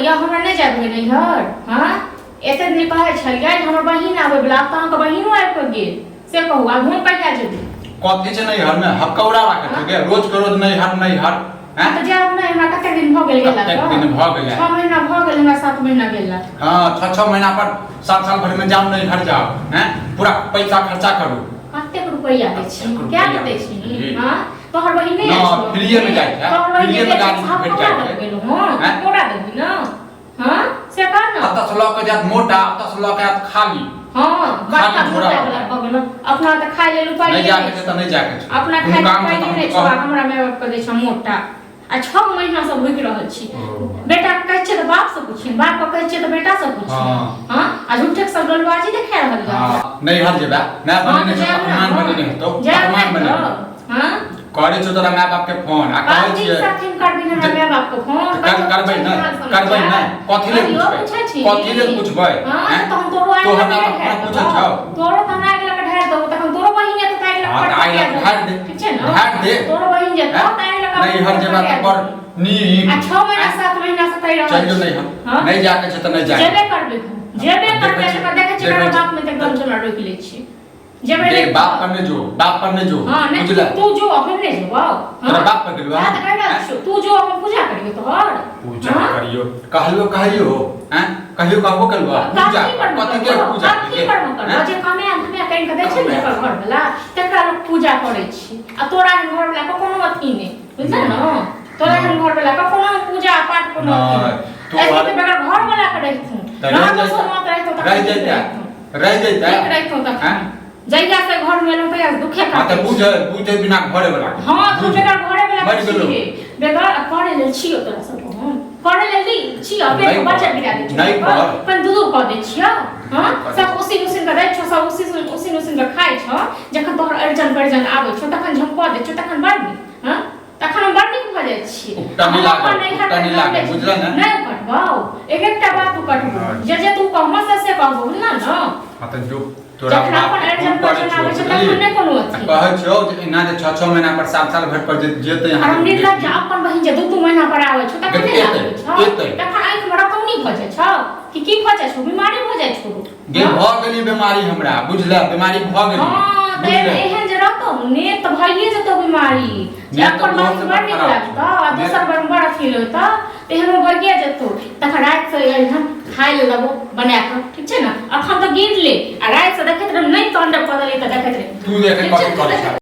यऽ हमरा नहि जायब नैहर। हँ, एते दिन कहै छलियै जे हमर बहिन आबै वला, आब तऽ अहाँके बहिनो आबि कऽ गेल। से कहू, आब हम कहिया जेबै? कथी छै नैहर में? हकौड़ा राखै छै गे, रोज के रोज नैहर नैहर। हैं? तऽ जायब नहि? हमरा कतेक दिन भऽ गेल गेला? कतेक दिन भऽ गेलै? 6 महीना भऽ गेल हमरा, 7 महीना गेला। हाँ, 6 6 महीना पर, साल साल भर में जाओ नैहर जाओ। हैं, पूरा पैसा खर्चा करू। कतेक रुपैआ दै छी? कतेक क्या रुपैआ दै छी? जी। हाँ, तोहर बहिन नहि ना, आयल छलौ? फ्रीये में जाइ छै, तोहर बहिन फ्रीये में जे गाड़ी छै, भेट कोना जाइ छै। देबही गेलहुँ? हँ, हैं? कोना देबही ने? हाँ, से कह ने। अतऽ से लऽ के जायत मोटा, अतऽ से लऽ के आयत खाली। हाँ, बड़का खाली झोरा मोटा वाला भऽ गेलौ। अपना तऽ खाइ लेल उपाय नहि जाके छै तऽ नहि जाके छै। अपना कोनो खाइ काम उपाय छै तऽ नहि हम छौ। कहब। हमरा माय बाप के दै छौ मोटा आ 6 महीना से भूखि रहल छी। ओ। बेटा के कहै छियै तऽ बाप से पुछियन, बाप के कहै छियै तऽ बेटा से पुछियन। हाँ, आ झूठे के सब डोलबाजी देखा रहल यऽ। हाँ, नैहर जेबे, माय हाँ, बनेने तऽ छौ, जायब ने, पकवान हाँ। बनेने हेतौ। जायब पकवान ने बनेने। तऽ, हाँ? करै छौ तोरा माय बाप के फोन आ कहै कथी छियै साथिन करबी हमरा माय बाप के फोन? करबै नहि, करबै नहि। कथी लेल पूछबै? कथी लेल पूछबै? हां, हैं? तऽ हम तोरो आगि तोहर लगा माय बाप ढारि हमरा पूछै देबौ। छौ? तोरो तऽ हमरा आगि लगा ढारि देबौ, तखन तोरो बहिन एतौ तऽ आगि लगा हाँ, तऽ आगि लगा ढारि दे। ठीक छै ने? ढारि दे। तोरो बहिन जेतौ हैं? तऽ आगि लगा नैहर जेबा तऽ बड़ नीक। आ 6 महीना 7 महीना से तै रहल चलि जो छी। नैहर। हाँ? नहि जाके छै तऽ नहि जाके। जेबे करबै हम, जेबे देखै करबै। छी, तकर देखै छी, देखै ककरा छी। बाप में तऽ एकदम चोला रोकि लै छी। जेबै देख, नहि बाप पर नहि जो, बाप पर नहि जो। हाँ, नहीं। बुझले? तू जो, हम नहीं जेबौ। तोरा बाप पर गेलौ? हाँ, तऽ कहि रहल छियौ, तू जो, हम पूजा करियौ तोहर। पूजा हाँ? करियो कहलियो, कहियो हैं, कहियो कहबो कलबो पूजा। कथी पर कथी के पूजा? कथी पर करबो? हैं? जे कमाए धमाए करि कऽ दै छै ने जेकर घर वाला, तकरा लोक पूजा करै छै। आ तोरा एहन घर वाला के कोनो अथी नहि, बुझल ने? तोरा एहन घर वाला के कोनो पूजा पाठ कोनो अथी नहि, नहि। तू ऐसे हर- तऽ बगैर घर वाला के रहिथुन तऽ ना रहि तो जैता। सोना रहितो तखन रहि ठीक जैता, रहिथुन। रहि जैता। ठीक रहिथुन तखन। हैं? जहिया से घर में एलहुँ तहिया से दुखे हाँ, तऽ काटै छी। बुझे बुझे बिना घरे वाला के। हाँ, तू बुझ। बेगर घरे वाला मरि के गेलौ। छियै। बेगर करे लेल छियौ तोरा सब हम करे लेल दी छियौ। पेट नहि के बच्चा कर। गिरा दै छियौ। नहि कर। अपन दूध कऽ दै छियौ। हाँ, कर। सब उसिन उसिन कऽ दै छौ, सब उसिन उसिन उसिन कऽ खाइ छौ। जखन तोहर अरिजन परिजन आबै छौ तखन झमकऽ दै छौ, तखन बड़ नीक। हाँ, तखन हम बड़ नीक भऽ जाइ छी। उपटा नहि हम लागल, अपन नैहर उपटा नहि के लागल, नाम बुझलह ने? नहि कटबौ, एक एकटा बात तू कटबौ। हाँ। जे जे तू कहबह से से कहबौ, बुझलह ने? हाँ, तऽ जो तोरा जखन बाप अपन के अरिजन फोन करै परिजन छियौ, आबै छै बुझलिही? तखन नहि कोनो आ अथी। कहै छियौ जे एना जे 6 6 महीना पर, साल साल भरि पर जे जेतै और अहाँ हम निर्लज्ज अपन बहिन जे 2 2 महीना पर आबै छौ तखन नहि एतै, आबै छौ? एतै। तखन आँखिमे रतौनी भऽ जाइ छौ कि की भऽ जाइ छौ? बीमारी भऽ जाइ छौ? गे, भऽ गेली बीमारी हमरा, बुझले? बीमारी भऽ गेली। हाँ, तऽ बुझले? एहन जे रहतौ ने तऽ भइए जेतौ बीमारी। जे ने तऽ अपन ओहो बहिन से बड़ नीक खराब लागतौ आ छौ। दोसर बड़ बड़ अथी होतौ तऽ एहन भइए जेतौ। तखन रातिसँ अइहन खाइ लए देबो बना कऽ, ठीक छै ने? अखन तऽ गिर ले आ रातिसँ देखैत रह, नहि तांडव कऽ देलियै तऽ देखैत रह। तू देखे ठीक छै? कथी करै छौ।